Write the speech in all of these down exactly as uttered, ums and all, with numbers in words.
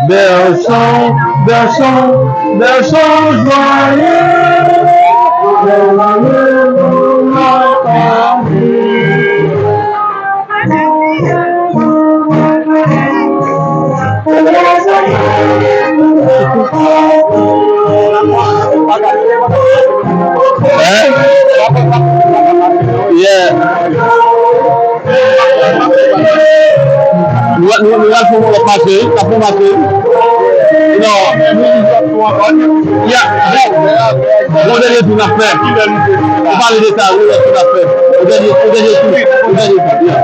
Bèl son, bèl son, bèl son jwaye. Hein? Yeah. Nou, nou, nou pral fè yon lòt mache, wi. N ap fè yon mache, wi. Non. Ya, bon. Bon, dènye tou n ap fè. Nou pale de sa, wi, lòt tou n ap fè. Yon dènye, yon dènye tou. Yon dènye tou, ya.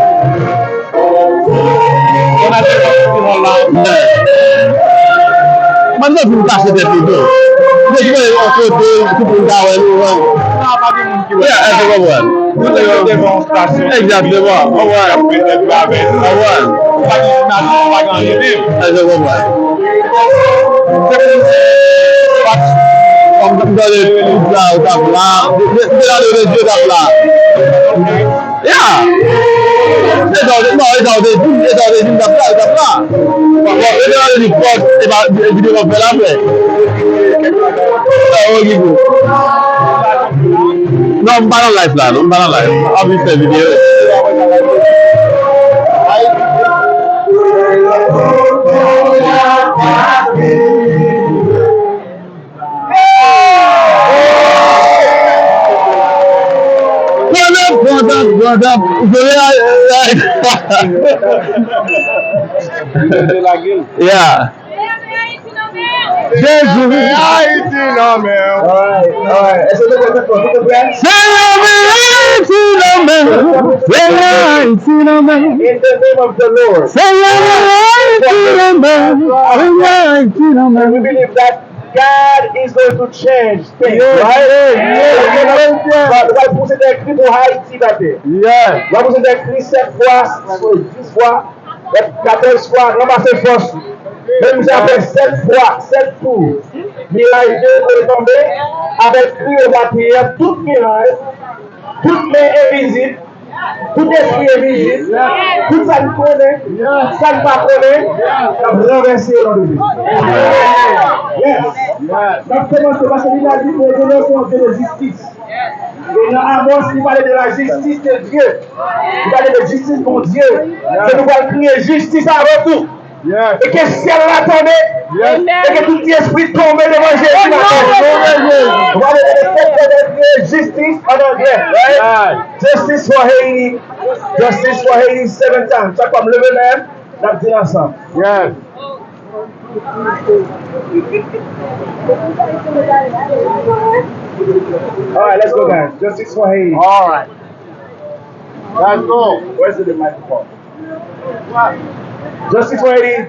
Mwen, mwen vin kache tèt li tou. Mwen jwe yon kote, tout moun ka wè nou, wè. Ya, èske w konprann? Egzakteman, w konprann. W konprann. Èske w konprann? Kòm m tande tout sa, yo t ap la. M te tande yo t ap la. Ya! E sa w te, non, e sa w te di m, e sa w te di m, t ap la, e t ap la. Bon, e sa w te di, fòk, e pa, e videyo m ap fè la, frè. Sa w ki gou. Non, m pa nan live la, non, m pa nan live. M ap vin fè videyo. Pran dap, pran dap, pran dap. Yeah. Jezi. Ayiti nan men w. Alright, alright. Èske nou prè? Tout moun prè? Senyè, men Ayiti nan men w. Senyè, Ayiti nan men w. In the name of the Lord. Senyè, men Ayiti nan men w. Senyè, Ayiti nan men w. And we believe that God is going to change things, right? Yes, yes, yes, yes. L ap pouse dè kri pou Ayiti, tande. Yes. L ap pouse dè kri sèt fwa, dis fwa, katòz fwa, ranmase fòs. Men misye ap fè sèt fwa, sèt tou. Miray de kote tonbe, avèk kri repatriye, tout miray, tout men envizib, tout espri envizib, tout sa n konnen, sa n pa konnen, n ap ranvèse yo nan non de Jezi. Yes. N ap kòmanse paske li la di ke Bondye se yon Dye de jistis. E nan Amos, li pale de la jistis de Dye. Li pale de jistis Bondye. Ke nou pral kriye jistis avan tou. Yes. E ke syèl la tande. Yes. E ke tout ti espri tonbe devan Jezi maten. Ou pa bezwen de sèt fwa pou kriye jistis an anglè, right? Yes. Justice for Haiti. Justice for Haiti seven times. Chak fwa m leve men m, n ap di l ansanm. Yes. All right, let's go, guys. Justice for Haiti. All right. Let's go. Where's the microphone? Justice for Haiti.